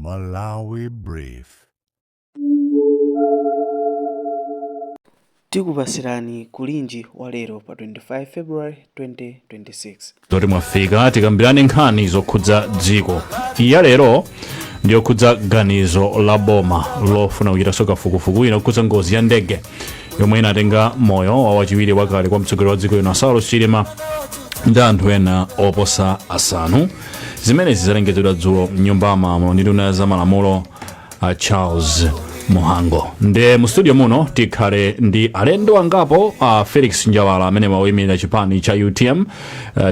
Malawi Brief. Tikupasirani Kulinji wa lero pa 25 February 2026. Zoti mwafika tikambirane nkhani zokhudza dziko. Ya lero ndiyokhudza ganizo la boma lofuna kuchitanso kafukufuku ina kukhudza ngozi ya ndege yomwe inatenga moyo wa wachiwiri wakale kwa mtsogoleri wa dziko lino Saulos Chilima ndi anthu ena oposa asanu. Zimenezi zalengezedwa dzulo mnyumba ya malamulo ndi nduna ya zamalamulo a Charles Mhango. Nde mu studio muno tikhale ndi alendo angapo, a Felix Njawala amene wayimirira chipani cha UTM,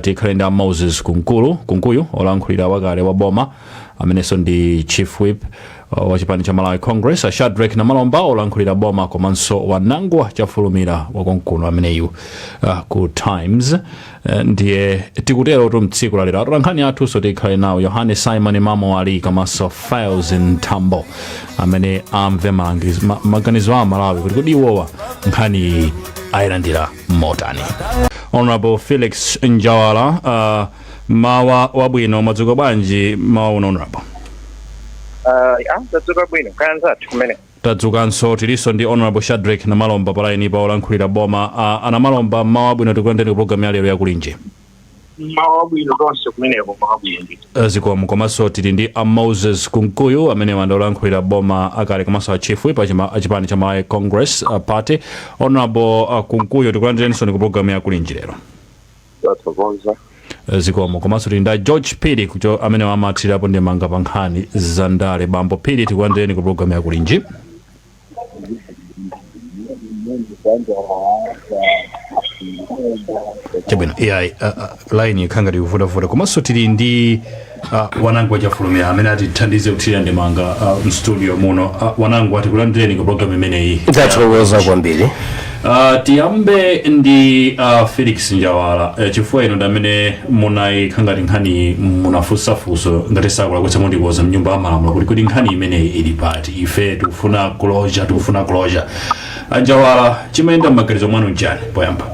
tikhale ndi a Moses Kunkuyu olankhulira wakale wa boma amenenso ndi chief whip wa chipani cha Malawi Congress, a Shadreck Namalomba olankhulira boma, komanso Wanangwa Chafulumira wakonkuno ameneyu ku Times. Ndiye tikutero tu mtsiku lalero atolankhani athunso tikhale nawo Yohane Simon Mamo Ali komanso Files Ntambo amene amve maganizo a Malawi kuti kodi iwowa nkhani iyi ayilandira motani. Honorable Felix Njawala, mawa wabwino, mwadzuka bwanji mawa uno, Honorable? Tadzuka bwino, kaya anzathu kumene? Tadzukanso. Tilinso ndi Honorable Shadreck Namalomba pa line pa, olankhulira boma. Anamalomba, mawa wabwino, tikulandireni ku program ya lero yakulinji. Mawa wabwino tonse kumeneko, mawa wabwino ndithu. Zikomo. Komanso tili ndi a Moses Kunkuyu amene wanda olankhulira boma akale komanso a chief whip a chipani cha Malawi Congress Party. Honorable Kunkuyu, tikulandireninso ku program yakulinji lero. Tathokoza. Zikomo. Komanso tili ndi a George Phiri kucho amene amathirapo ndemanga pa nkhani za ndale. Bambo Phiri, tikulandireni ku program yakulinji. Chabwino, iyayi, line ikhala ngati ikuvutavuta. Komanso tili ndi Wanangwa Chafulumira amene atithandize kuthirira ndemanga mstudio muno. Wanangwa, tikulandireni ku program imeneyi. Tathokoza kwambiri. Tiyambe ndi Felix Njawala, chifukwa inu ndi amene munayikha ngati nkhani, munafunsafunso ngati sakulakwitsa mundikoza mnyumba ya malamulo kuti kuti nkhani imeneyi ili pati, ife tikufuna closure, tikufuna closure. Anjawala, chimayenda m'maganizo mwanu nchani poyamba?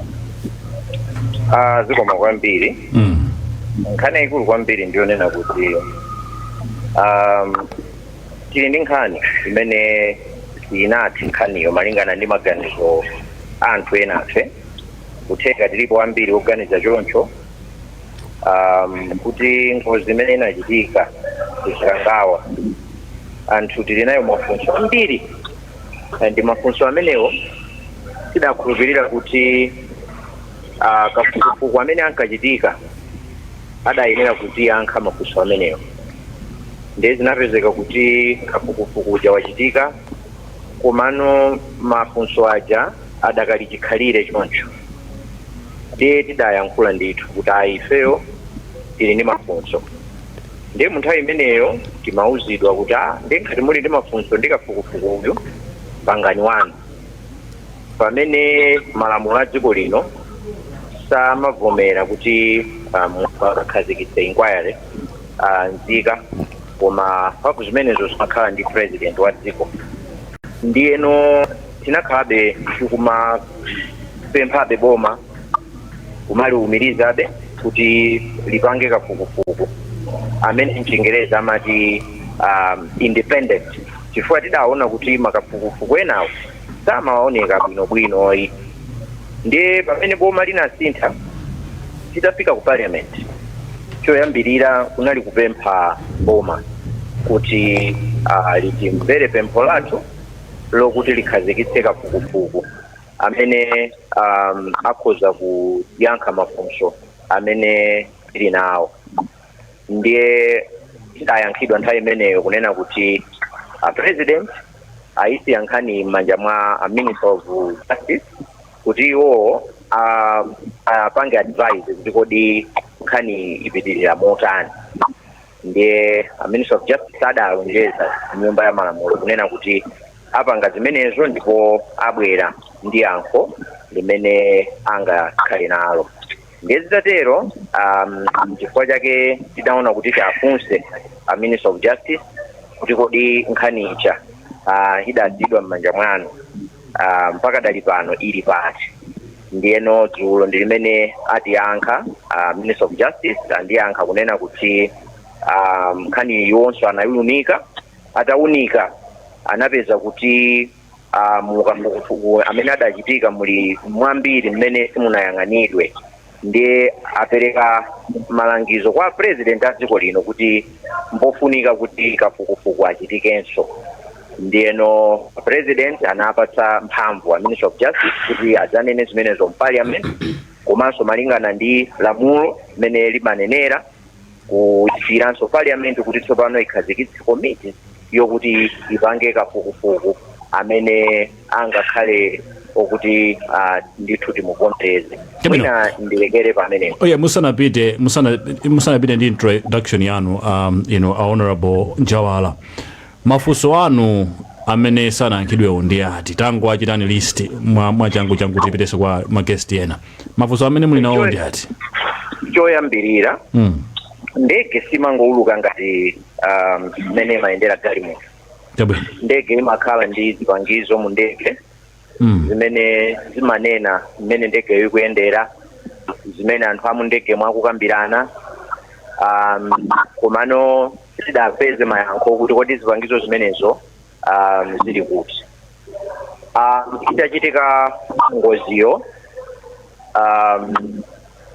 Zikomo kwambiri. Nkhani yayikulu kwambiri ndiyonena kuti tili ndi nkhani imene inati nkhaniyo malingana ndi maganizo a anthu enafe, kutheka tilipo ambiri oganiza choncho, kuti ngozi imene inachitika kuChikangawa, anthu tili nayo mafunso ambiri, ndi mafunso amenewo tidakhulupirira kuti kafukufuku amene ankachitika adayenera kutiyankha mafunso amenewo. Ndiye zinapezeka kuti kafukufuku uja wachitika, komano mafunso aja adakali chikhalire choncho. Ndiye tidayankhula ndithu kuti ayi, ifeyo tili ndi mafunso. Ndiye mu nthawi imeneyo timauzidwa kuti ndiye ngati muli ndi mafunso ndi kafukufuku uyu, pangani wanu, pamene malamulo a dziko lino samavomera kuti munthu akakhazikitse inquiry nzika, koma mphamvu zimenezo zimakhala ndi president wa dziko. Ndiyeno tinakhalabe tikumapemphabe boma, kumaliumirizabe kuti lipange kafukufuku amene mchingerezi amati independent, chifukwa tidaona kuti makafukufuku enawo samaoneka bwinobwinoyi. Ndiye pamene boma linasintha, titafika ku parliament, choyambirira kunali kupempha boma kuti litimvere pempho lathu lokuti likhazikitse kafukufuku amene akhoza kuyankha mafunso amene tili nawo. Ndiye tidayankhidwa nthawi imeneyo kunena kuti a president ayisiya nkhani m'manja mwa a Minister of Justice kuti iwowo apange advise kuti kodi nkhani ipitirira motani. Ndiye a Minister of Justice adalonjeza nyumba ya malamulo kunena kuti apanga zimenezo ndipo abwera ndi yankho limene angakhale nalo. Ndiye zitatero, chifukwa chake tidaona kuti tiafunse a Minister of Justice kuti kodi nkhani ija idasiyidwa m'manja mwanu, mpaka dali pano ili pati? Ndiyeno dzulo ndi limene atiyankha Minister of Justice, andiyankha kunena kuti nkhani iwonso anayiunika. Ataunika anapeza kuti mukafukufuku amene adachitika muli mwambiri mmene simunayang'anidwe, ndiye apereka malangizo kwa President a dziko lino kuti mpofunika kuti kafukufuku achitikenso. Ndiyeno President anapatsa mphamvu a Minister of Justice kuti adzanene zimenezo m'Parliament, komanso malingana ndi lamulo limene limanenera, kusiyiranso Parliament kuti tsopano ikhazikitse komiti yokuti ipange kafukufuku amene angakhale okuti ndithu timuvomereze. Chabwino. Mwina ndilekere pamenepo. Oye, musanapite ndi introduction yanu, a Honorable Njawala, mafunso anu amene sanayankhidwewo ndi ati? Tango achitani list mwa changu changu, tipitenso kwa ma guest ena. Mafunso amene muli nawo ndi ati? Choyambirira, ndege simangouluka ngati mmene imayendera galimoto. Ndege imakhala ndi zipangizo mu ndege zimene zimanena mmene ndegeyo ikuyendera, zimene anthu amu ndege mwakukambirana, komano tidapeze mayankho kuti kodi zipangizo zimenezo zili kuti? Itachitika ngoziyo,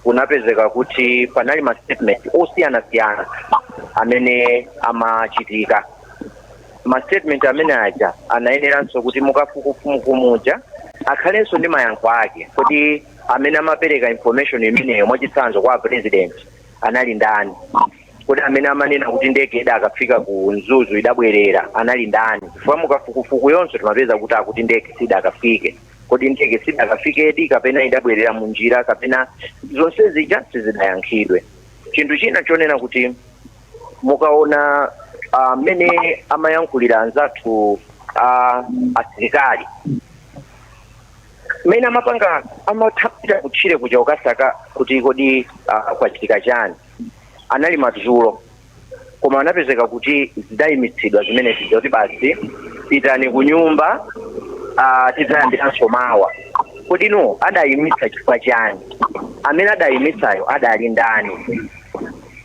kunapezeka kuti panali ma statement osiyanasiyana amene amachitika. Ma statement amene aja anayeneranso kuti mukafukufuku muja akhalenso ndi mayankho ake. Kodi amene amapereka information imeneyo, mwachitsanzo kwa President, anali ndani? Kodi amene amanena kuti ndege idakafika ku Mzuzu idabwerera anali ndani? Chifukwa mukafukufuku yonse timapeza kuti akuti ndege sidakafike. Kodi ndege sidakafikedi kapena idabwerera munjira kapena zonse zija sizidayankhidwe? Chinthu china chonena kuti mukaona mmene amayankhulira anzathu asilikali mmene amapanga, amathapita kutchire kuja kukasaka kuti kodi kwachitika chani, anali madzulo, koma anapezeka kuti zidayimitsidwa zimene zija kuti basi, pitani ku nyumba, tidzayambiranso mawa. Kodi no adayimitsa chifukwa chani? Amene adayimitsayo adali ndani?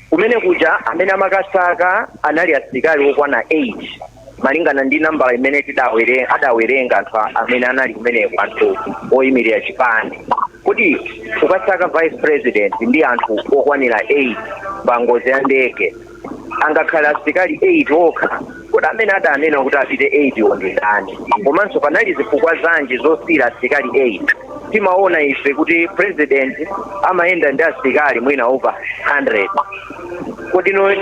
Kumene kuja amene amakasaka anali asilikali okwana 8, malingana ndi nambala imene adawerenga anthu amene anali kumeneko, anthu oyimirira chipani. Kuti kukasaka Vice President ndi anthu okwanira 8 pa ngozi ya ndege, angakhale asilikali 8 okha? Kodi amene adanena kuti apite 8 wo ndi ndani? Komanso panali zifukwa zanji zosiyira asilikali 8? Timaona ife kuti President amayenda ndi asilikali mwina over 100. Kodi no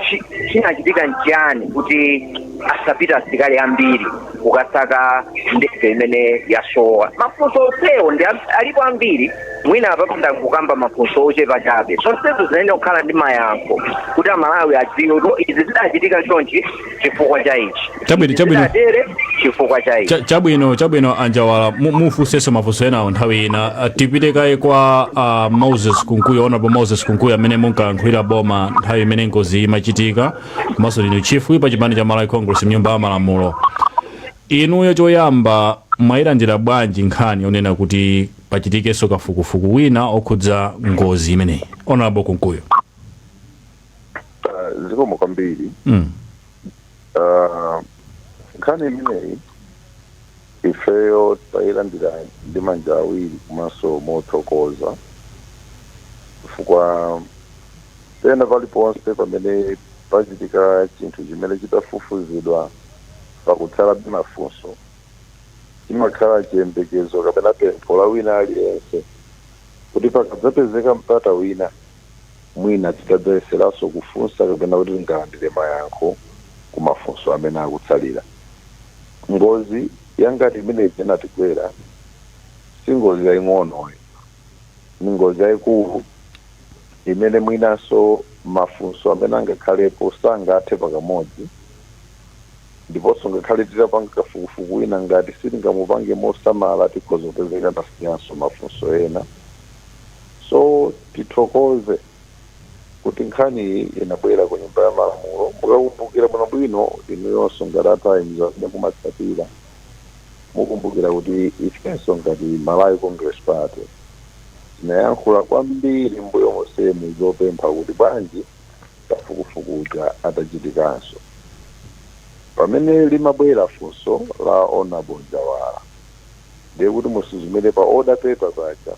chinachitika nchiyani kuti asapita asilikali ambiri kukasaka ndege imene yasowa? Mafunso onsewo ndi alipo ambiri. Mwina apapanda kukamba mafunso ochepa chabe. Zonsezo zinayenera kukhala ndi mayankho kuti Amalawi adziwe kuti izi zidachitika chonchi chifukwa cha ichi. Chabwino, Izi chabwino. zidatere chifukwa cha ichi. Chabwino, a Njawala, mufunsenso mafunso enawo nthawi ina. Tipite kaye kwa Moses Kunkuyu, Honorable Moses Kunkuyu, amene munkayankhulira boma nthawi imene ngozi imachitika, komanso ndinu chief whip pa chipani cha Malawi Congress mnyumba ya malamulo. Inuyo choyamba, mwayilandira bwanji nkhani yonena kuti pachitikenso kafukufuku wina okhudza ngozi imeneyi, Honorable Kunkuyu? Zikomo kwambiri. Nkhani imeneyi ifeyo tayilandira ndi manja awiri komanso mothokoza, chifukwa pena paliponse pamene pachitika chinthu chimene chitafufuzidwa pakutsalabe mafunso, chimakhala chiyembekezo kapena pempho la wina aliyense kuti pakadzapezeka mpata wina, mwina titadzayeseranso kufunsa kapena kuti tingalandire mayankho ku mafunso amene akutsalira. Ngozi yangati imeneyi inatigwera si ngozi yaying'onoyi, ni ngozi yayikulu imene mwinanso mafunso amene angakhalepo sangathe pakamodzi, ndiponso ngakhale titapanga kafukufuku wina, ngati sitingamupange mosamala, tikhoza kupezeka tasiyanso mafunso ena. So tithokoze kuti nkhani iyi inabwera ku Nyumba ya Malamulo. Mukakumbukira bwinobwino inuyonso ngati a Times amene mumatsatira, mukumbukira kuti ifenso ngati Malawi Congress Party tinayankhula kwambiri mbuyo monsemu zopempha kuti bwanji kafukufuku uja atachitikanso. Pamene limabwera funso la Honorable Njawala, ndiye kuti musuzumire pa order paper paja,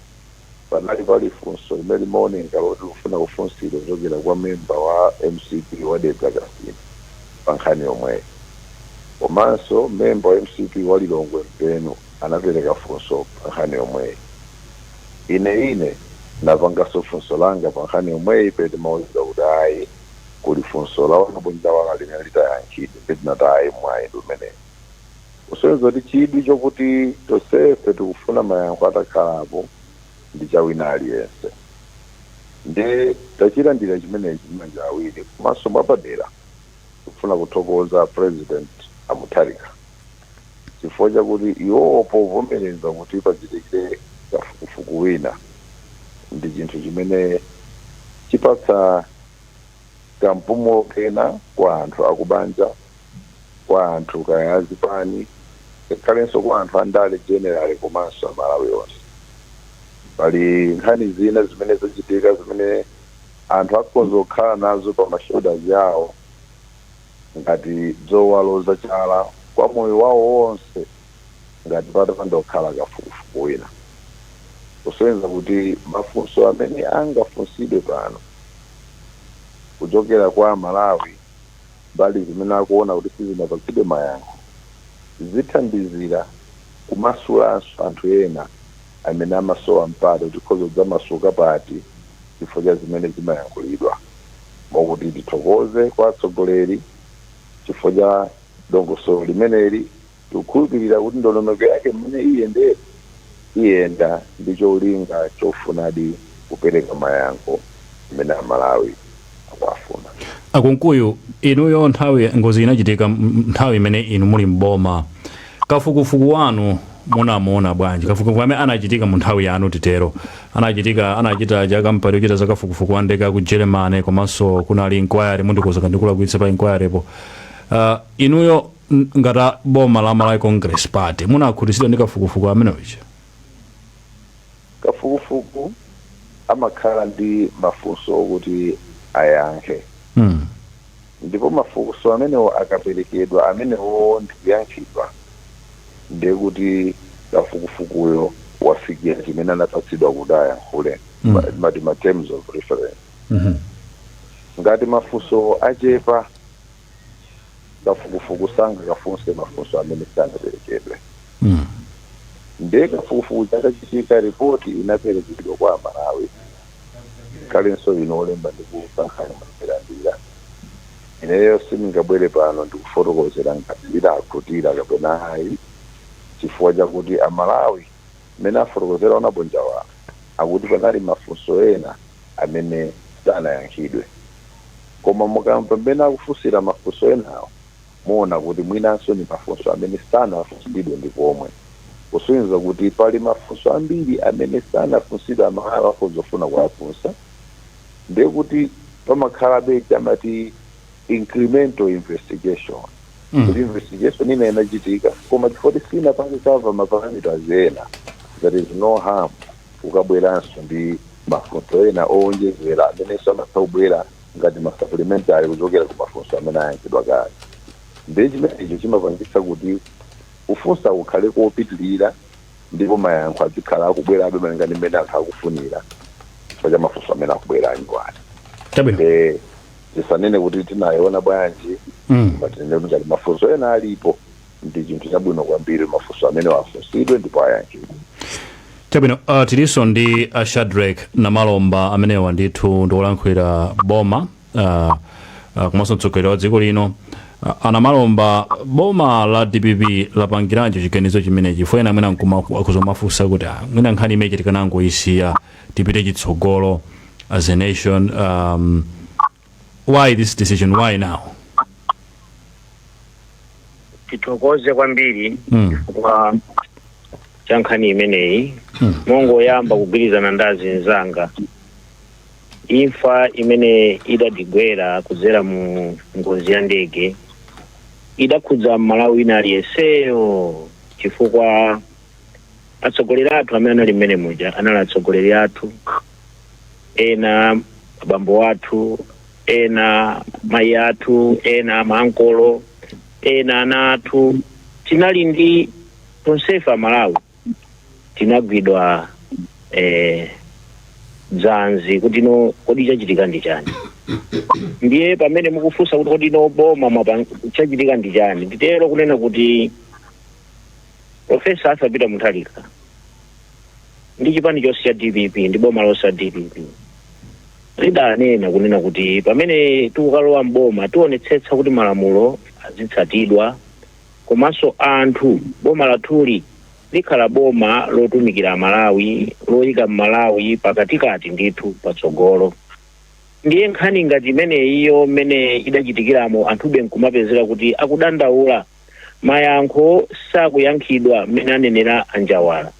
panali pali funso limene limaoneka loti lifuna kufunsidwa kuchokera kwa memba wa MCP wa Dedza Kasina pa nkhani yomweyo. Komanso memba wa MCP wa Lilongwe Mpenu anapereka funso pa nkhani yomweyi. Ine napanganso funso langa pa nkhani yomweyi, pete mauzidwa kuti ayi, kuli funso la Honorable Njawala limene litayankhidwe. Nditinati ayi, mwayi ndi umenewu, kusonyeza kuti chidwi chokuti tonsefe tikufuna mayankho atakhalapo ndi cha wina aliyense. Ndi tachilandira chimenechi manja awiri. Komanso mwapadera tikufuna kuthokoza President a Mutharika chifukwa chakuti iwowo povomereza kuti pachitikire kafukufuku wina, ndi chinthu chimene chipatsa kampumulo kena kwa anthu akubanja, kwa anthu kaya azipani, ngakhalenso kwa anthu andale generally, komanso Amalawi onse. Pali nkhani zina zimene zachitika zimene anthu akhoza kukhala nazo pa ma shoulders yawo ngati zowaloza chala kwa moyo wawo wonse, ngati patapanda kukhala kafukufuku wina. Kusonyeza kuti mafunso amene angafunsidwe pano kuchokera kwa Amalawi, mbali zimene akuona kuti sizinapatsidwe mayankho, zithandizira kumasulanso anthu ena amene amasowa mpata kuti khoza kudzamasuka pati chifukwa cha zimene zimayankhulidwa. Mokuti tithokoze kwa atsogoleri chifukwa cha dongosolo limeneli. Tikukhulupirira kuti ndondomeko yake mmene iyendere, iyenda ndi cholinga chofunadi kupereka mayankho amene Amalawi akuafuna. Akunkuyu, inuyo nthawi ngozi inachitika, nthawi imene inu muli mboma, kafukufuku wanu munamuona bwanji? Kafukufuku amene anachitika mu nthawi yanu, titero, anachitika, anachita cha kampani yochita za kafukufuku wa ndege ku Germany, komanso kunali inquiry, mundikuza ndikulakwitsa pa inquiry po. Inuyo ngati boma la Malawi Congress Party, munakhutitsidwa ndi kafukufuku amenewocha? Kafukufuku amakhala ndi mafunso okuti ayankhe, ndipo mafunso amenewo akaperekedwa, amenewo ndikuyankhidwa, ndiye kuti kafukufukuyo wafikira chimene anapatsidwa kuti ayankhule, mati ma terms of reference. Ngati mafunso achepa, kafukufuku sangakafunse mafunso amene sanaperekedwe. Ndiye kafukufuku chakachitika, ripoti inaperekedwa kwa Amalawi, khalenso ino olemba ndi kusankhana maperandira. Ineyo sindingabwere pano ndikufotokozera ngati ndidakhutira kapena ayi, chifukwa chakuti Amalawi mmene afotokozera Honorable Njawala, akuti panali mafunso ena amene sanayankhidwe. Koma mukamva mmene akufunsira mafunso enawo, muona kuti mwinanso ni mafunso amene sanafunsidwe ndi pomwe, kusonyeza kuti pali mafunso ambiri amene sanafunsidwe, Amalawi akuzofuna kuwafunsa. Ndiye kuti pamakhalabe chamati incremental investigation, kuti investigation ina inachitika, koma chifukwa sinapange cover ma parameters ena, there is no harm ukabweranso ndi mafunso ena owonjezera amenenso amatha kubwera ngati ma supplementary kuchokera ku mafunso amene ayankhidwa kale. Ndiye chimenecho chimapangitsa kuti kufunsa kukhale kopitilira, ndipo mayankho azikhala akubwerabe malinga ndi mmene anthu akufunira chifukwa cha mafunso amene akubwera anyuwani. Chabwino. Tisanene kuti tinayiona bwanji, koma tinene kuti ngati mafunso ena alipo, ndi chinthu chabwino kwambiri mafunso amene wafunsidwe ndipo ayankhidwe. Chabwino. Tilinso ndi a Shadrack Namalomba, amenewa ndithu ndikulankhulira boma, komanso mtsogoleri wa dziko lino. Anamalomba, boma la DPP lapangiranji chiganizo chimenechi? Chifukwa ena mwina akuzomafunsa kuti mwina nkhani imeneyi tikanangoyisiya, tipite chitsogolo as a nation. Why this decision? Why now? Tithokoze kwambiri chifukwa cha nkhani imeneyi. Mongoyamba kugwirizana ndi azinzanga, imfa imene idatigwera kudzera mu ngozi ya ndege idakhudza Mmalawi wina aliyenseyo, chifukwa atsogoleri athu amene anali mmene muja anali atsogoleri athu, ena abambo athu, ena mayi athu, ena maankolo. Ena ana athu tinali ndi tonsefe Amalawi tinagwidwa dzanzi kuti no, kodi chachitika ndi chani? Ndiye pamene mukufunsa kuti kodi no boma chachitika ndi chani, nditero kunena kuti Professor Arthur Peter Mutharika ndi chipani chonse cha DPP ndi boma lonse la DPP lidanena kunena kuti pamene tikukalowa mboma tionetsetsa kuti malamulo azitsatidwa, komanso anthu, boma lathuli likhala boma lotumikira Malawi, loyika Malawi pakatikati ndithu, patsogolo. Ndiye nkhani ngati imeneyiyo, mmene idachitikiramo, anthube nkumapezeka kuti akudandaula, mayankho sakuyankhidwa mmene anenera Anjawala,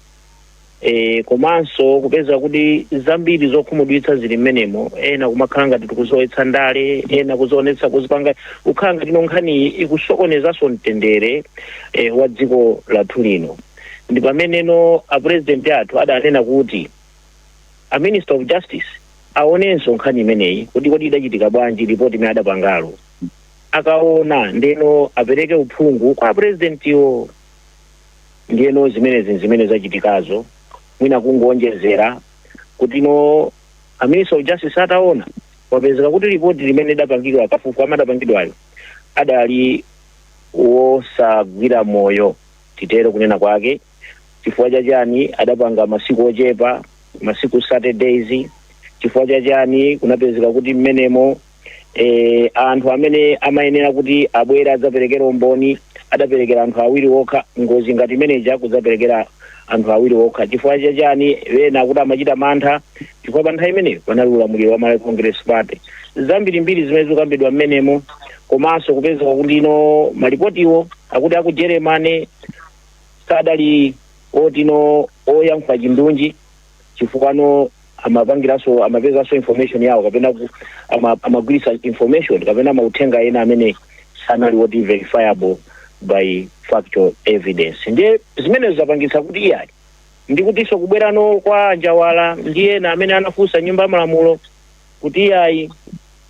komanso kupeza kuti zambiri zokhumudwitsa zili mmenemo, ena kumakhala ngati tikusowetsa ndale, ena kuzionetsa kuzipanga kukhala ngati no nkhani ikusokonezanso mtendere wa dziko lathu lino, ndi pameneno apresident athu adanena kuti a Minister of Justice aonenso nkhani imeneyi kuti kodi idachitika bwanji, ripoti imene adapangalo. Akaona ndeno apereke uphungu kwa presidentiwo. Ndiyeno zimenezi zimene zachitikazo, mwina kungonjezera kuti no a Minister of Justice ataona, wapezeka kuti ripoti limene idapangidwa, kafukufuku amene adapangidwayo adali wosagwira moyo, titero kunena kwake. Chifukwa chachani adapanga masiku ochepa, masiku 30 days? Chifukwa chachani kunapezeka kuti mmenemo anthu amene amayenera kuti abwere adzaperekera umboni adaperekera anthu awiri okha? Ngozi ngati imeneja kudzaperekera anthu awiri okha, chifukwa chachani? Ena akuti amachita mantha chifukwa pa nthawi imeneyo panali ulamuliro wa Malawi Congress Party. Zambirimbiri zimene zikukambidwa mmenemo, komanso kupezeka kuti ino malipotiwo akuti aku Germany sadali otino oyankhula chindunji, chifukwa no amapangiranso, amapezanso information yawo kapena amagwiritsa information kapena mauthenga ena amene sanali oti verifiable by factual evidence. Ndiye zimenezo zapangitsa kuti iyayi, ndikutinso kubwerano kwa Njawala ndi ena amene anafunsa Nyumba ya Malamulo kuti iyayi,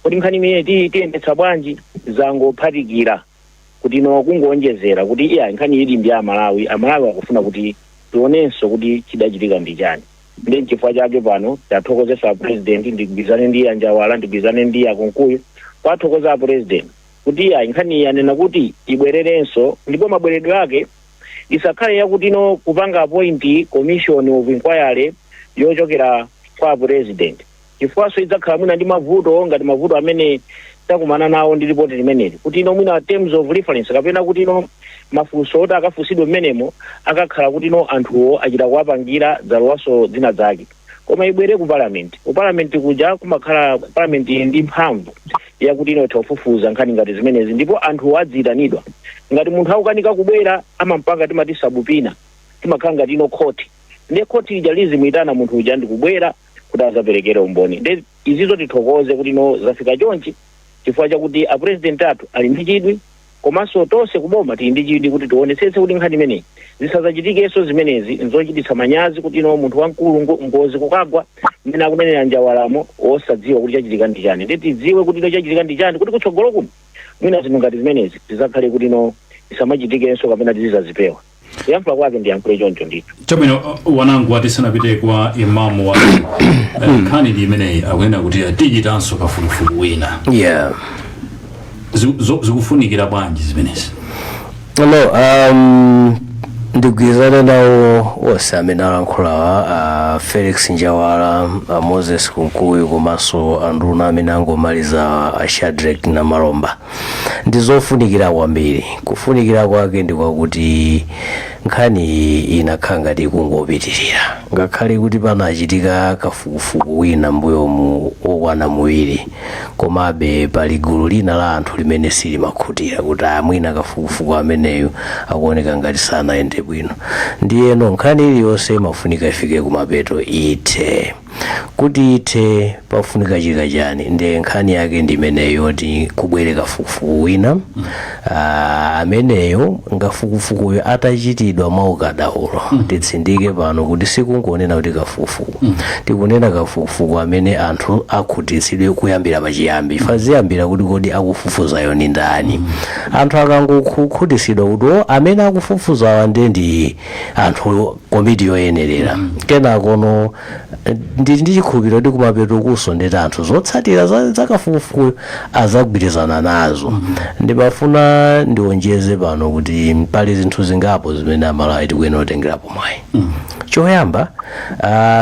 kodi nkhani imene tiyendetsa bwanji, zangophatikira kuti no kungonjezera kuti iyayi, nkhani ili ndi Amalawi, Amalawi akufuna kuti tionenso kuti chidachitika ndi chani. Ndi nchifukwa chake pano tathokozesa a President. Ndigwizane ndi Anjawala, ndigwizane ndi Akunkuyu kwathokoza a President kuti iyayi, nkhani iyi anena kuti ibwererenso, ndipo mabweredwe ake isakhale yakuti no kupanga appoint commission of inquiry yochokera kwa President, chifukwanso idzakhala mwina ndi mavuto ngati mavuto amene takumana nawo ndi ripoti limeneli, kuti ino mwina terms of reference kapena kuti ino mafunso oti akafunsidwe mmenemo akakhala kuti ino anthuwo achita kuwapangira dzalowaso dzina zake. Koma ibwere ku Parliament. Ku Parliament kuja kumakhala, Parliament ili ndi mphamvu yakuti ino kufufuza nkhani ngati zimenezi, ndipo anthuwo adziyitanidwa. Ngati munthu akukanika kubwera, amampanga timati subpoena, timakhala ngati ino khoti, ndiye khoti ija lizimuyitana munthu uja ndikubwera kuti azaperekere umboni. Ndi izizo tithokoze kuti no zafika chonchi chifukwa chakuti a President athu ali ndi chidwi, komanso tonse kuboma tili ndi chidwi kuti tionetsetse kuti nkhani imeneyi zisazachitikenso. Zimenezi nzochititsa manyazi kuti ino munthu wamkulu ngozi kukagwa, mmene akunenera Njawalamo, wosadziwa kuti chachitika ndi chani. Ndi tidziwe kuti ino chachitika ndi chani, kuti kutsogolo kuno mwina zinthu ngati zimenezi zizakhale kuti ino zisamachitikenso kapena tizizazipewa. Kuyankhula kwake ndiyankhule choncho ndithu. Chabwino, wanangu, atisanapite kwa imamu wa nkhani ndi imeneyi, akunena kuti tichitanso kafukufuku wina. Zikufunikira bwanji zimenezi? No, ndigwirizane nawo onse amene alankhulawa, Felix Njawala, Moses Kunkuyu komanso anduna amene angomaliza, Shadrack na Malomba. Ndi zofunikira kwambiri. Kufunikira kwake ndi kwakuti nkhani inakhala ngati ikungopitirira, ngakhale kuti panachitika kafukufuku wina mbuyomu wokwana muwiri, komabe pali gulu lina la anthu limene silimakhutira kuti amwina kafukufuku ameneyu akuoneka ngati sanayende bwino. Ndiyeno nkhani iliyonse imafunika ifike kumapeto, ithe. Kuti ithe pafunika chika chani? Ndiye nkhani yake ndi imeneyo, yoti kubwere kafukufuku wina. Ameneyo ngafukufukuyo atachitidwa mwaukadaulo. Titsindike pano kuti sikungonena kuti kafukufuku, tikunena kafukufuku amene anthu akhutitsidwe kuyambira pachiyambi. Faziyambira kuti kodi akufufuzayo ni ndani? Anthu akangokhutitsidwa kuti o, amene akufufuzawa ndiye ndi anthu, komiti yoyenerera, kenakono ndi chikhulupiriro kuti kumapeto kuso ndeti anthu zotsatira za kafukufukuyo azagwirizana nazo. Ndimafuna ndionjeze pano kuti pali zinthu zingapo zimene Amalawi tikuyenera kutengerapo mwayi. Choyamba,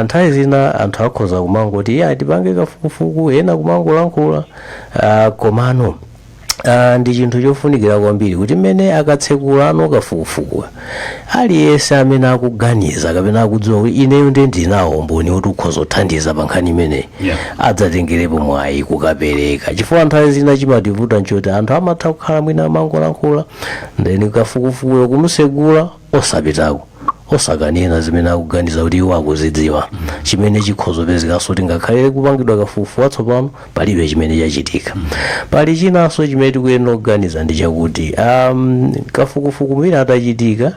nthawi zina anthu akhoza kumangoti, "Iya, tipange kafukufuku," ena kumangolankhula, komano ndi chinthu chofunikira kwambiri kuti mmene akatsekulano kafukufuku, aliyense amene akuganiza kapena akudziwa kuti ineyo ndiye ndinawo umboni woti ukhoza kuthandiza pa nkhani imeneyi, adzatengerepo mwayi kukapereka, chifukwa nthawi zina chimativuta nchoti anthu amatha kukhala mwina amangolankhula, then kafukufukuyo kumusegula osapitako, osakanena zimene akuganiza kuti iwo akuzidziwa, chimene chikhozopezekanso kuti ngakhale kupangidwa kafukufuku watsopano palibe chimene chachitika. Pali chinanso chimene tikuyenera kuganiza, ndi chakuti kafukufuku mwina atachitika,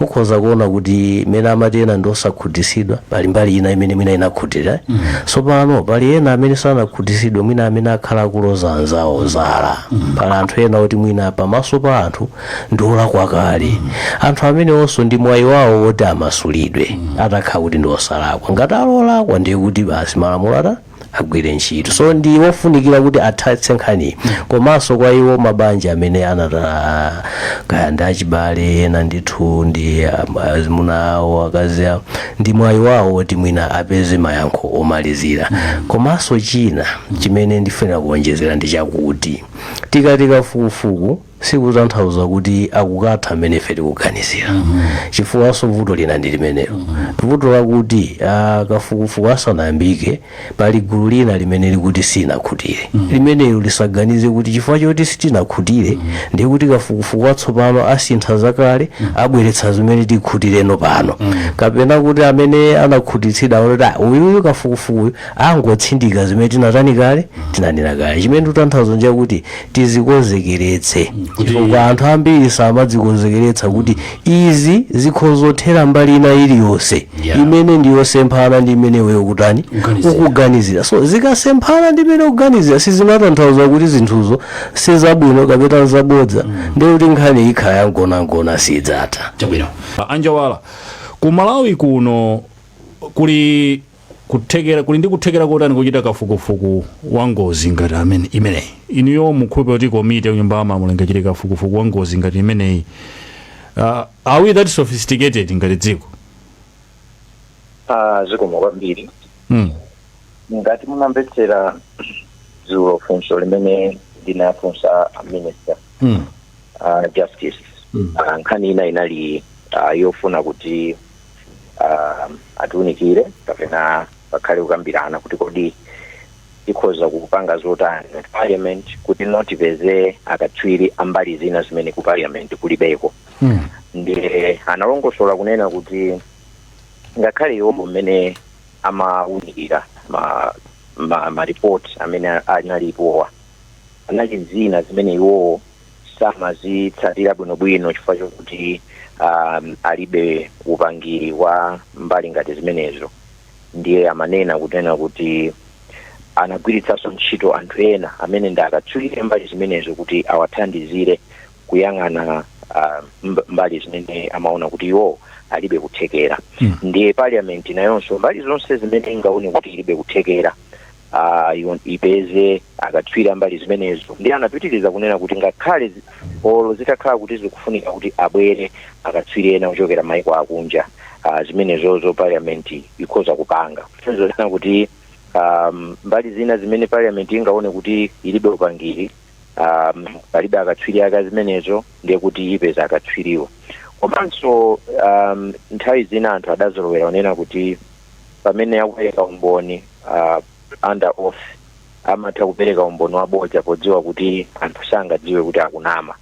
mukhoza kuona kuti mene amati ena ndi osakhutitsidwa, pali mbali ina imene mwina inakhutira. Tsopano pali ena amene sanakhutitsidwe, mwina amene akhala akuloza anzawo zala. Pali anthu ena oti mwina pamaso pa anthu ndi olakwa kale. Anthu amenewonso ndi mwayi wawo woti amasulidwe atakhala kuti ndi osalakwa. Ngati alolakwa, ndiye kuti basi malamulo ata agwire ntchito. So ndi wofunikira kuti athatse nkhani. Komanso kwa iwo mabanja amene anata kaya ndi achibale ena ndithu ndi azimuna awo, akazi awo, ndi mwayi wawo woti mwina apeze mayankho omalizira. Komanso china chimene ndifunira kuonjezera ndi chakuti tikati kafukufuku sikutanthauza kuti akukatha mmene ife tikuganizira, chifukwanso vuto lina ndi limenelo, vuto lakuti kafukufuku asanayambike pali gulu lina limene likuti sinakhutire. Limenelo lisaganize kuti chifukwa choti sitinakhutire ndiye kuti kafukufuku watsopano asintha zakale, abweretsa zimene tikhutireno pano, kapena kuti amene anakhutitsidwa aone kuti, "Ah, uyuyu kafukufukuyu angotsindika zimene tinatani kale, tinanena kale." Chimene tikutanthauza nchakuti tizikonzekeretse, chifukwa anthu ambiri samadzikonzekeretsa kuti izi zikhozothera mbali ina iliyonse imene ndiyosemphana ndi imene iweyo kutani? Kuganizira. Ukuganizira. So zikasemphana ndi imene ukuganizira, sizimatanthauza kuti zinthuzo sizabwino kapena zabodza. Ndiye kuti nkhani ikhala yangonangona, sidzatha. Chabwino, Anjawala, ku Malawi kuno kuli kuthekera, kuli ndi kuthekera kotani kuchita kafukufuku wa ngozi ngati amene imeneyi? Inuyo mukhulupirira kuti komiti ya Nyumba ya Malamulo ingachite kafukufuku wa ngozi ngati imeneyi? Are we that sophisticated ngati dziko? Zikomo kwambiri. Ngati munamvetsera dzulo funso limene ndinafunsa a minister justice, nkhani ina inali yofuna kuti atiunikire kapena pakhale kukambirana kuti kodi tikhoza kupanga zotani ngati parliament kuti no tipeze akatswiri ambali zina zimene ku parliament kulibeko. Ndiye analongosola kunena kuti ngakhale iwo mmene amawunikira ma report amene analipowa, anali zina zimene iwowo samazitsatira bwinobwino chifukwa chokuti alibe upangiri wa mbali ngati zimenezo. Ndiye amanena kunena kuti anagwiritsanso ntchito anthu ena amene ndi akatswiri mbali zimenezo kuti awathandizire kuyang'ana mbali zimene amaona kuti iwo alibe kuthekera. Ndiye parliament nayonso mbali zonse zimene ingaone kuti ilibe kuthekera, ipeze akatswiri ambali zimenezo. Ndiye anapitiriza kunena kuti ngakhale olo zitakhala kuti zikufunika kuti abwere akatswiri ena kuchokera maiko akunja, zimenezozo parliament ikhoza kupanga. Zonena kuti mbali zina zimene parliament ingaone kuti ilibe upangiri, palibe akatswiri ake zimenezo, ndiye kuti ipeza akatswiriwo. Komanso nthawi zina anthu adazolowera kunena kuti pamene akupereka umboni under oath, amatha kupereka umboni wabodza podziwa kuti anthu sangadziwe kuti akunama.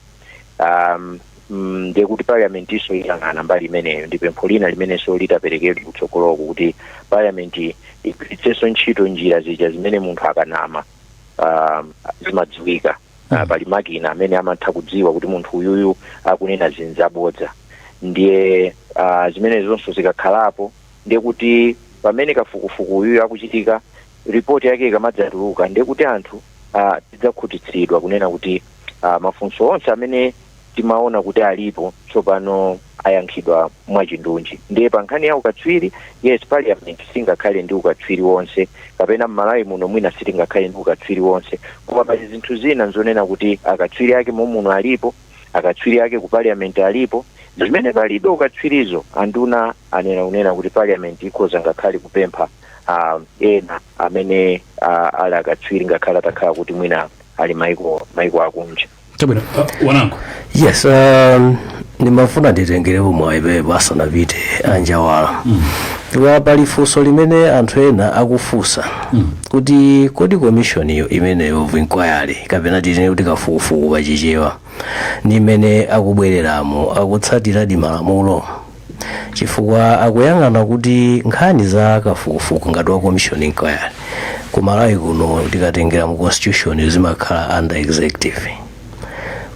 Ndiye kuti parliament iso iyang'ana mbali imeneyo. Ndi pempho lina limenenso litaperekedwa kutsogoloko kuti parliament igwiritsenso ntchito njira zija zimene munthu akanama zimadziwika. Pali makina amene amatha kudziwa kuti munthu uyuyu akunena zinthu zabodza. Ndiye zimene zonso zikakhalapo, ndiye kuti pamene kafukufuku uyuyu akuchitika, ripoti yake ikamadzatuluka, ndiye kuti anthu tidzakhutitsidwa kunena kuti mafunso onse amene timaona kuti alipo tsopano ayankhidwa mwachindunji. Ndiye pa nkhani ya ukatswiri, yes, parliament singakhale ndi ukatswiri wonse, kapena m'Malawi muno mwina sitingakhale ndi ukatswiri wonse, koma pali zinthu zina nzonena kuti akatswiri ake momuno alipo, akatswiri ake ku parliament alipo. Zimene palibe ukatswirizo, anduna anena kunena kuti parliament ikhoza ngakhale kupempha ena amene ali akatswiri, ngakhale atakhala kuti mwina ali maiko akunja. Chabwino, wanango. Yes, ndimafuna nditengerepo mwayi pepo asanapite anjawala. Pali funso limene anthu ena akufunsa kuti kodi commission iyo imeneyo of inquiry, kapena tinene kuti kafukufuku pachichewa, ndi imene akubwereramo, akutsatiradi malamulo? Chifukwa akuyang'ana kuti nkhani za kafukufuku ngati wa commission inquiry ku Malawi kuno, tikatengera mu constitution, zimakhala under executive,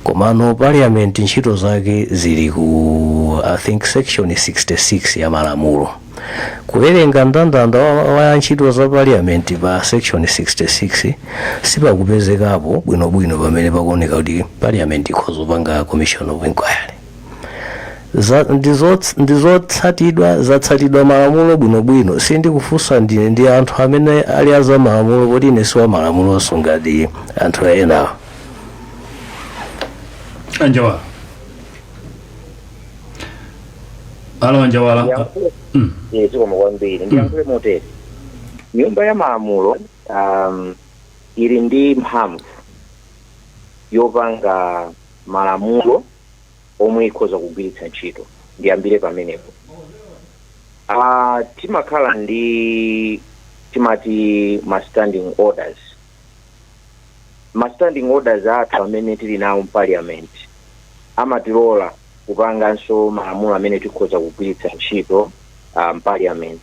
komano parliament ntchito zake zili ku, I think, section 66 ya malamulo. Kuwerenga mndandanda wa ntchito za parliament pa section 66, sipakupezekapo bwinobwino pamene pakuoneka kuti parliament ikhoza kupanga commission of inquiry. Ndizotsatidwa, zatsatidwa malamulo bwinobwino? Sindikufunsa ndine, ndi anthu amene ali aza malamulo, poti ine siwa malamulonso ngati anthu enawo. Anjawala, alo, anjawala. Zikomo kwambiri. Ndiyankhule motere: nyumba ya malamulo ili ndi mphamvu yopanga malamulo omwe ikhoza kugwiritsa ntchito. Ndiyambire pamenepo. Timakhala ndi timati ma standing orders. Ma standing orders athu amene tili nawo m'parliament amatilola kupanganso malamulo amene tikhoza kugwiritsa ntchito m'parliament,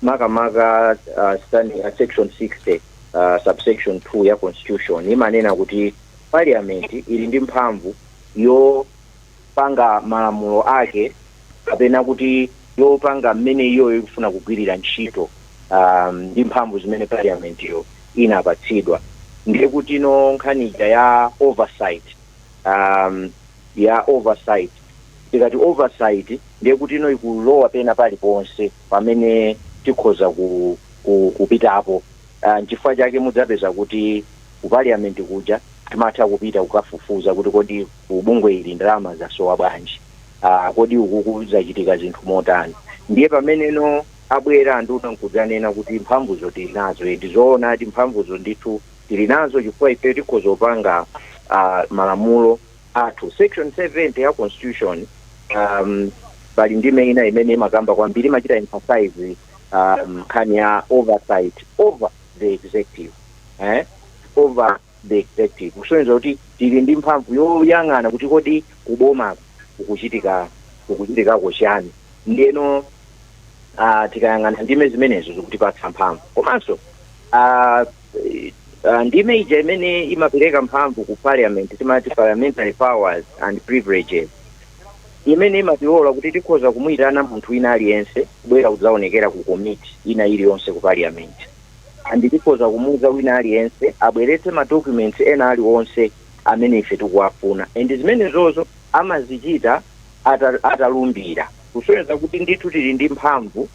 makamaka section 60 subsection 2 ya constitution imanena kuti parliament ili ndi mphamvu yopanga malamulo ake, kapena kuti yopanga mmene iyoyo ikufuna kugwirira ntchito, ndi mphamvu zimene parliament yo inapatsidwa. Ndiye kuti no nkhani ija ya oversight, ya oversight, tikati oversight, ndiye kuti ino ikulowa pena paliponse pamene tikhoza kupitapo. Nchifukwa chake mudzapeza kuti ku parliament kuja timatha kupita kukafufuza kuti kodi ku bungwe ili ndalama zasowa bwanji, kodi ukuku zachitika zinthu motani. Ndiye pameneno abwera anduna nkudzanena kuti mphamvuzo tili nazo, ndizoona ati mphamvuzo ndithu tili nazo, chifukwa ife tikhoza kupanga malamulo athu. Section 70 ya constitution, pali ndime ina imene imakamba kwambiri, imachita emphasize nkhani ya oversight over the executive, eh? Over the executive, kusonyeza kuti tili ndi mphamvu yoyang'ana kuti kodi kubomako kukuchitikako chani. Ndiyeno tikayang'ana ndime zimenezo zikutipatsa mphamvu, komanso ndime ija imene imapereka mphamvu ku parliament, timati parliamentary powers and privileges, imene imatilola kuti tikhoza kumuyitana munthu wina aliyense kubwera kudzaonekera ku komiti ina iliyonse ku parliament, and tikhoza kumuuza wina aliyense abweretse ma documents ena aliwonse amene ife tikuwafuna, and zimenezozo amazichita atalumbira, kusonyeza kuti ndithu tili ndi mphamvu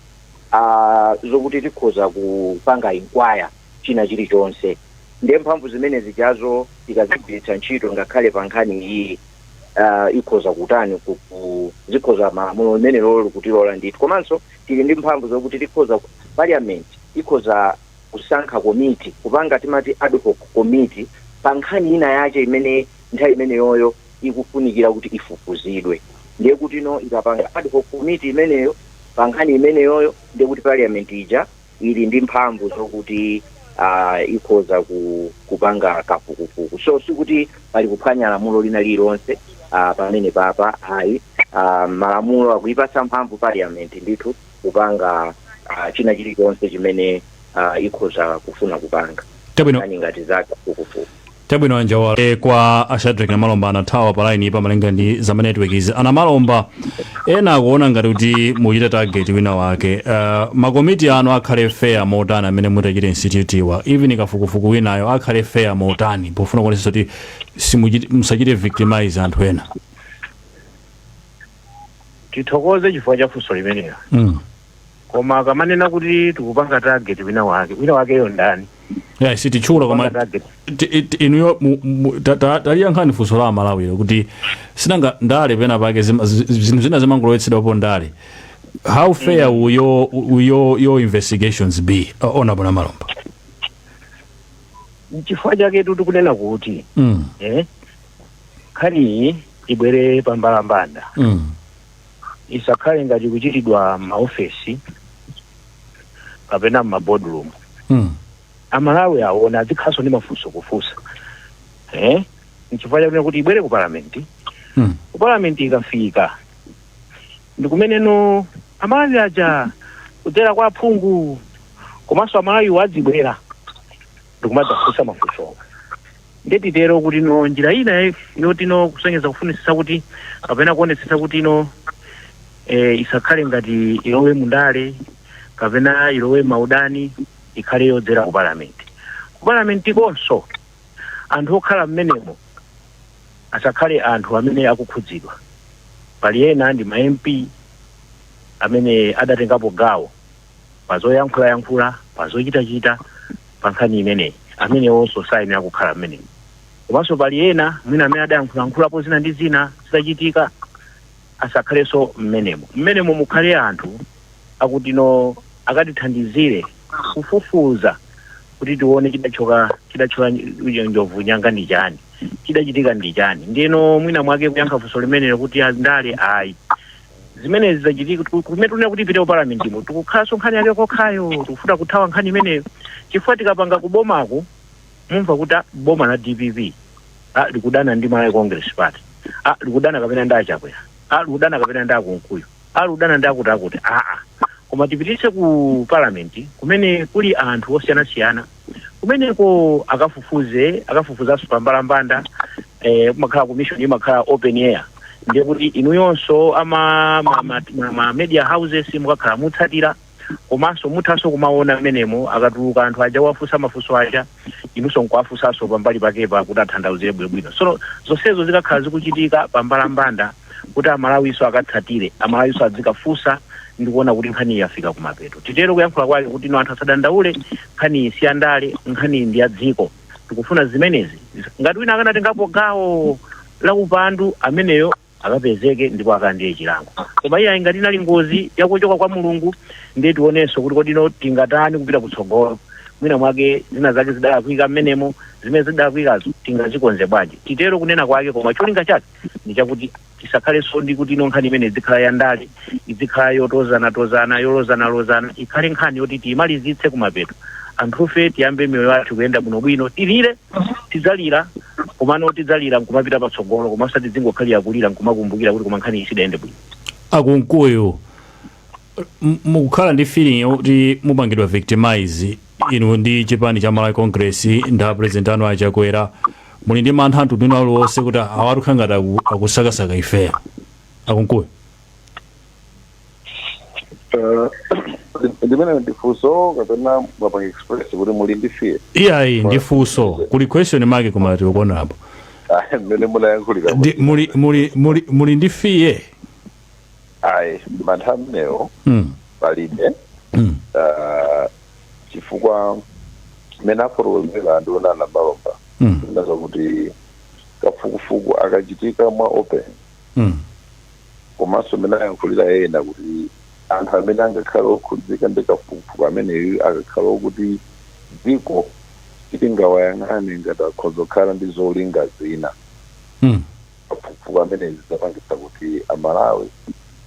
zokuti tikhoza kupanga inquire china chilichonse. Ndiye mphamvu zimene zijazo tikazigwiritsa ntchito ngakhale pa nkhani iyi, ikhoza kutani, zikhoza, malamulo limene lolo likutilola ndithu. Komanso tili ndi mphamvu zokuti tikhoza, parliament ikhoza kusankha komiti, kupanga timati ad hoc committee pa nkhani ina yache imene nthawi imeneyoyo ikufunikira kuti ifufuzidwe. Ndiye kuti no ikapanga ad hoc committee imeneyo pa nkhani imeneyoyo, ndiye kuti parliament ija ili ndi mphamvu zokuti Ikhoza kupanga kafukufuku. So sikuti pali kuphwanya lamulo lina lililonse pamene papa, ayi. Malamulo akuipatsa mphamvu parliament ndithu kupanga china chilichonse chimene ikhoza kufuna kupanga nkhani ngati za kafukufuku. Chabwino, Anjawala. Kwa Ashadrek Namalomba, anathawa pa line pa malinga ndi za network izi. Anamalomba, ena akuona ngati kuti muchita target wina wake. Makomiti anu akhale fair motani amene mutachite institute wa, even kafukufuku winayo akhale fair motani, pofuna kuonetsetsa kuti musachite victimize anthu ena? Tithokoze chifukwa cha funso limenelo. Koma akamanena kuti tikupanga target wina wake, wina wakeyo ndani? Yeah, sititchula, koma Kupanga target. Inuyo taliyankhani funso la Amalawiro kuti sinanga ndale pena pake zinthu zina zimangolowetsedwapo ndale. How fair will your investigations be, Honorable Namalomba? Chifukwa chake tikunena kuti nkhaniyi ibwere pambalambanda, isakhale ngati kuchitidwa maofesi kapena m'maboardroom. Amalawi aona, azikhalanso ndi mafunso kufunsa. Nchifukwa chakunena kuti ibwere ku palamenti. Ku palamenti ikafika, ndi kumeneno Amalawi aja kudzera kwa aphungu komanso Amalawiwo adzibwera ndikumadzafunsa mafunsowo. Ndetitero kuti no, njira ina yoti no kusonyeza kufunisisa kuti kapena kuonetsetsa kuti no isakhale ngati ilowe mundale kapena ilowe maudani, ikhale yodzera ku palamenti. Ku palamenti konso anthu okhala mmenemo asakhale anthu amene akukhudzidwa. Pali ena ndi ma MP amene adatengapo gawo pazoyankhulayankhula, pazochitachita pa nkhani imeneyi, amenewonso sayenera kukhala mmenemo. Komanso pali ena mwina amene adayankhulayankhulapo zina ndi zina zitachitika, asakhalenso mmenemo. Mmenemo mukhale anthu akuti no akatithandizire kufufuza kuti tione chidachoka njovu nyanga ndi chani, chidachitika ndi chani. Ndiyeno mwina mwake kuyankha funso limenelo kuti andale, ayi. Zimenezi zachitika kumene tunena kuti ipite ku palamenti-mo, tikukhalanso nkhani yake kokhayo, tikufuna kuthawa nkhani imeneyo, chifukwa tikapanga kubomako mumva kuti, ah, boma la DPP, ah, likudana ndi Malawi Congress Party, ah, likudana kapena ndi Achakwera, ah, likudana kapena ndi Akunkuyu, ah, likudana ndi akuti akuti. Aa, koma tipititse ku parliament kumene kuli anthu osiyanasiyana, kumeneko akafufuze, akafufuzanso pambalambanda. Kumakhala commission, imakhala open air, ndiye kuti inuyonso ama ma media houses mukakhala mutsatira, komanso muthanso kumaona mmenemo akatuluka anthu aja wafunsa mafunso aja, inunso nkuwafunsanso pambali pakepa kuti atanthauzire bwinobwino. So zonsezo zikakhala zikuchitika pambalambanda kuti Amalawiso akatsatire, Amalawiso adzikafunsa ndikuona kuti nkhani yafika kumapeto. Titero kuyankhula kwake kuti no, anthu asadandaule, nkhani si yandale, nkhani ndi ya dziko. Tikufuna zimenezi, ngati wina akanatengapo gawo la upandu, ameneyo akapezeke ndipo akalandire chilango. Koma iye ngati inali ngozi yakuchoka kwa Mulungu, ndiye tionenso kuti kodino tingatani kupita kutsogolo. Mwina mwake zina zake zidalakwika mmenemo, zimene zidalakwikazo tingazikonze bwanji? Titero kunena kwake, koma cholinga chake ndi chakuti tisakhalenso ndi kuti ino nkhani imene izikhala yandale, izikhala yotozanatozana, yolozanalozana. Ikhale nkhani yoti tiyimalizitse kumapeto, anthufe tiyambe miyoyo yathu kuyenda bwinobwino. Tilire, tidzalira, komano tidzalira nkumapita patsogolo, koma osati dzingokhalira kulira nkumakumbukira kuti koma nkhani iyi sidayende bwino. Akunkuyu, mukukhala ndi feeling yokuti mupangidwa victimize inu ndi chipani cha Malawi Congress ndi president anu Achakwera? Muli ndi mantha anthu wina aliwonse kuti awatukha ngati akusakasaka ifeya, Akunkuyu? Ndimene ndifunso kapena mwapanga express kuti muli ndi fear? Iyayi, ndi funso, kuli question mark koma tikuonapo. Mmene munayankhulira. Muli ndi fear? Ayi, mantha amenewo palibe. Chifukwa mmene afotokozera andiona Namalomba, ndaza kuti kafukufuku akachitika mwa open, komanso mmene ayankhulira ena kuti anthu amene angakhale okhudzika ndi kafukufuku ameneyu akakhala okuti dziko sitingawayang'ane ngati akhoza kukhala ndi zolinga zina, kafukufuku ameneyi zidzapangitsa kuti Amalawi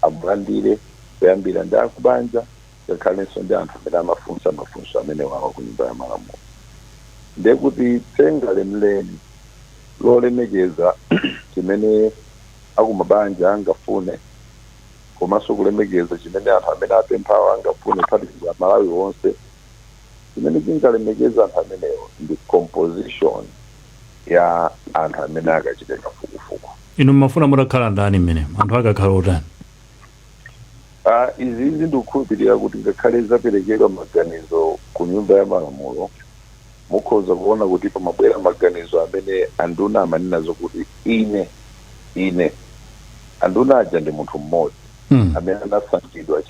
amulandire, kuyambira ndi akubanja ngakhalenso ndi anthu amene amafunsa mafunso amene wawa ku Nyumba ya Malamulo. Ndiye kuti tsenga lenileni lolemekeza chimene akumabanja angafune, komanso kulemekeza chimene anthu amene apemphawo angafune, phatikiza Malawi wonse, chimene chingalemekeza anthu amenewo ndi composition ya anthu amene akachite kafukufuku. Inu mmafuna mutakhala ndani mmene anthu akakhala otani? Izizi ndikukhulupirira kuti ngakhale zaperekedwa maganizo ku Nyumba ya Malamulo, mukhoza kuona kuti pamabwera maganizo amene anduna amanena zokuti ine anduna aja ndi munthu mmodzi amene anasankhidwa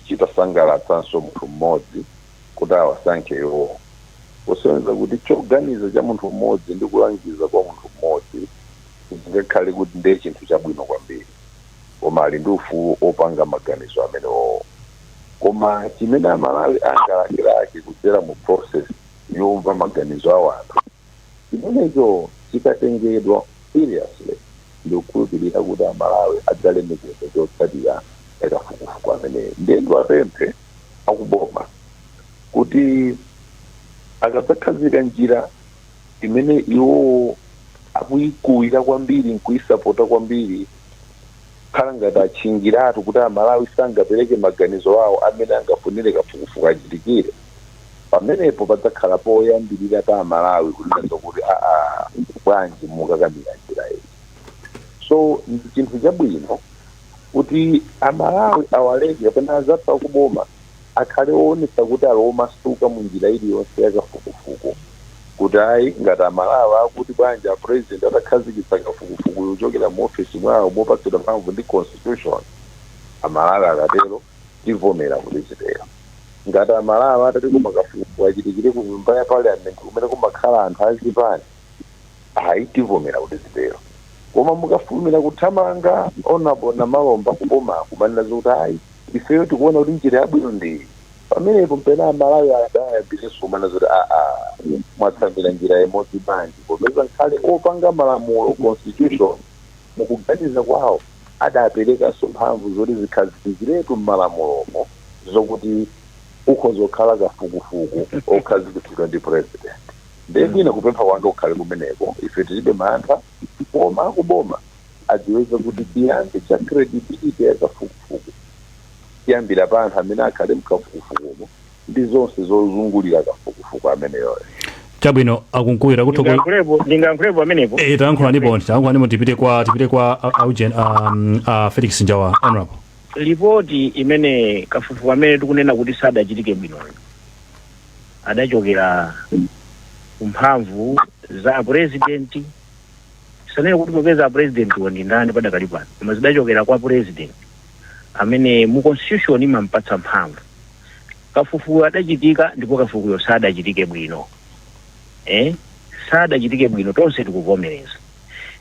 chitasangalatsanso munthu mmodzi kuti awasankhe iwowo, kusonyeza kuti choganiza cha munthu mmodzi ndi kulangiza kwa munthu mmodzi zingakhale kuti ndiye chinthu chabwino kwambiri, koma ali ndi ufulu opanga maganizo amenewo. Koma chimene Amalawi angalakelake kudzera mu process yomva maganizo awo anthu, chimenecho chikatengedwa seriously, ndikukhulupirira kuti Amalawi adzalemekeza chotsatira kafukufuku ameneyo. Ndiye ndiwapemphe akuboma kuti akadzakhazika njira imene iwowo akuyikuwira kwambiri nkuyisapota kwambiri, khala ngati atchingiratu kuti Amalawi sangapereke maganizo awo amene angafunire kafukufuku achitikire, pamenepo padzakhala poyambirira pa Amalawi kunena zokuti, "Aa, bwanji mukakamira njira iyi?" So ndi chinthu chabwino kuti Amalawi awaleke kapena azathu akuboma akhale oonetsa kuti ali omasuka mu njira iliyonse yakafukufuku, kuti ayi, ngati Amalawi akuti bwanji a President atakhazikitsa kafukufuku yochokera mu ofisi mwawo mopatsidwa mphamvu ndi constitution, Amalawi akatero tivomera kuti zitero. Ngati Amalawi atati koma kafukufuku achitikire ku nyumba ya Parliament kumene kumakhala anthu azipani, ayi, tivomera kuti zitero. Koma mukafulumira kuthamanga, Honorable Namalomba, kuboma kumanena zokuti ayi, ifeyo tikuona kuti njira yabwino ndi pamenepo, mpena Amalawi adayambirenso kumanena zoti, "Aa, mwatsamira njira imodzi bwanji?" Popeza nkhale opanga malamulo, constitution, mukuganiza kwawo adaperekanso mphamvu zoti zikhazikiziretu m'malamulomo zokuti ukhoza kukhala kafukufuku okhazikitsidwa ndi President. Ndiye mwina kupempha kwanga kukhale kumeneko. Ife tilibe mantha, koma akuboma adziweze kuti chiyambi cha credibility ya kafukufuku chiyambira pa anthu amene akhale mkafukufukumo ndi zonse zozungulira kafukufuku ameneyoyo. Chabwino, akunkuwira kuthokoza. Ndingayankhulepo pamenepo? Eh, tayankhula ndipo tipite kwa Augen, Felix Njawa, Honorable. Ripoti imene kafukufuku amene tikunena kuti sadachitike bwinoyo adachokera kumphamvu za President. Sanene kuti popeza President wo ndi ndani padakali pano, koma zidachokera kwa President amene mu constitution imampatsa mphamvu. Kafukufuku adachitika ndipo kafukufukuyo sadachitike bwino, eh? Sadachitike bwino, tonse tikuvomereza.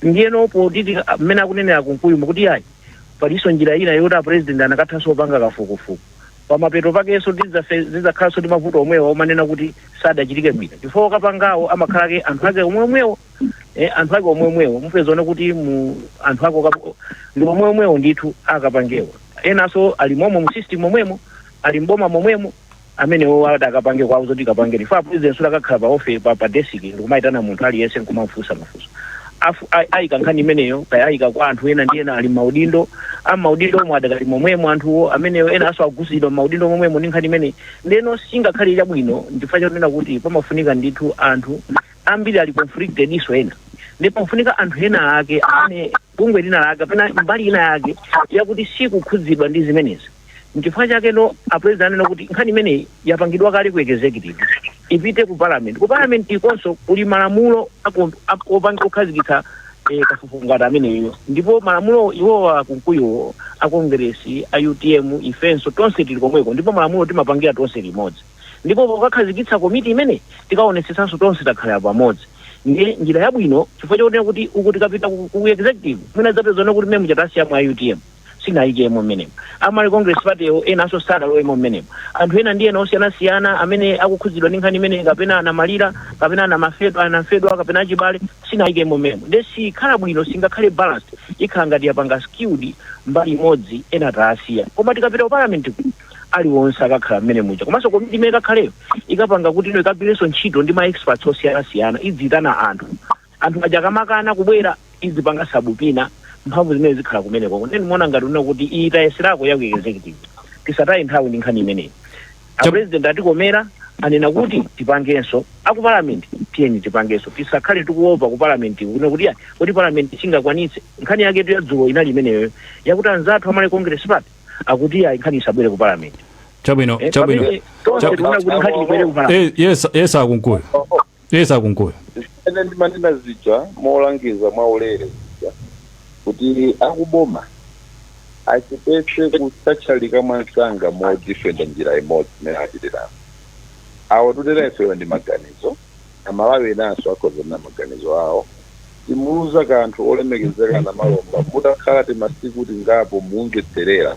Ndiyeno poti mmene akunenera Kunkuyu mukuti ayi, palinso njira ina yoti a President anakathanso kupanga kafukufuku, pamapeto pakenso zidzakhalanso ndi mavuto omwewo omanena kuti sadachitike bwino, chifukwa okapangawo amakhala ke anthu ake omweomwewo, anthu ake omweomwewo. Mupeza kuti mu anthu ake ndi omweomwewo ndithu akapangewo, enanso ali momo mu system momwemo, ali mboma momwemo, amenewo ati akapange kwawo zoti kapange ifa. President sudakakhala pa office, pa desk ndikumayitana munthu aliyense nkumamufunsa mafunso. Ayika nkhani imeneyo kaya ayika kwa anthu ena ndi ena ali maudindo, amaudindo omwe adakali momwemo anthuwo amenewo, ena aso agusidwa maudindo momwemo ndi nkhani imeneyi. Ndeno singakhale chabwino, ndifukwa chakunena kuti pamafunika ndithu anthu ambiri ali conflicted iso ena, ndipo pamafunika anthu ena ake amene bungwe lina lake kapena mbali ina yake yakuti sikukhudzidwa ndi zimenezi. Nchifukwa chake no a President anena kuti nkhani imeneyi yapangidwa kale ku executive, ipite ku Parliament. Ku Parliament ikonso kuli malamulo opanga okhazikitsa kafukufuku ngati ameneyo, ndipo malamulo iwowa, Kunkuyowo, a Congress, a UTM, ifenso tonse tili komweko, ndipo malamulo timapangira tonse limodzi. Ndipo pokakhazikitsa komiti imene tikaonetsetsanso tonse takhala pamodzi, ndiye njira yabwino, chifukwa chakunena kuti uku tikapita ku executive mwina zapezana kuti mmene muchatasiyamo a UTM sinayikemo mmenemo, a Malawi Congress Party yo enanso sadalowemo mmenemo, anthu ena ndi ena osiyanasiyana amene akukhudzidwa ndi nkhani imeneyi, kapena anamalira, kapena anamafedwa, anafedwa, kapena achibale, sinayikemo mmenemo. Nde sikhala bwino, singakhale balanced, ikhala ngati yapanga skewed mbali imodzi, ena taasiya. Koma tikapita ku Parliament ku Aliwonse akakhala mmene muja. Komanso komiti imene ikakhaleyo ikapanga kuti ino ikagwirenso ntchito ndi ma experts osiyanasiyana. Idzitana anthu, anthu aja akamakana kubwera, izipanga subpoena. Mphamvu zimene zikhala kumeneko. Ndeni muona ngati una kuti iyi tayeserako ya ku executive, tisataye nthawi ndi nkhani imeneyi. A president atikomera, anena kuti tipangenso. Aku parliament, tiyeni tipangenso, tisakhale tikuopa ku parliament kuno kuti ya kuti parliament singakwanitse. Nkhani yake ya dzulo inali imeneyo, yakuti anzathu a Malawi Congress Party akuti ya, nkhani isabwere ku parliament. Chabwino. Chabwino. Pamene tonse tikuona kuti nkhani ibwere ku parliament. Yes, akunkuyu. Yes, akunkuyu. Ine ndimanena zija molangiza mwaulere zija kuti akuboma achepetse kusatchalika mwansanga modifenda njira imodzi imene achitiramo awo. Tutera ifeyo ndi maganizo, Amalawi enanso akhoza maganizo awo. Timuluza kanthu olemekezeka na Malomba. Mutakhala timasiku tingapo, mumvetserera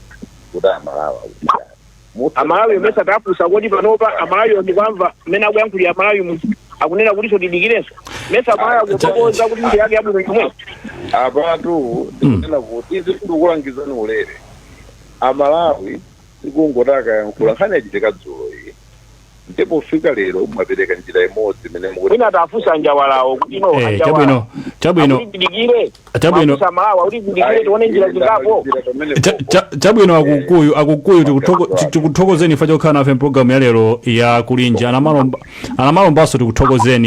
kuti Amalawi akuti chani. Amalawi omwe satafunsa kuti panopa Amalawi ndikwamva mmene akuyankhulira. Amalawi mu akunena kuti so tidikirenso mesa Amalawi akufotokoza kuti njira yake yabwino chomwe. Apatu ndikunena kuti izi ndikukulangizani ulere, Amalawi sikungoti akayankhula. Nkhani yachitika dzulo iyi, ndipo fika lero mwapereka njira imodzi imene mukuti Mwina atafunsa anjawalawo kuti no Chabwino, chabwino. Akuti tidikire. Chabwino. Mafunsa Amalawi akuti tidikire, tione njira zingapo. Chabwino, akukuyu, akukuyu, tikuthokozeni ifa chokhala nafe mpulogalamu ya lero ya Kulinji. Anamalombanso tikuthokozeni.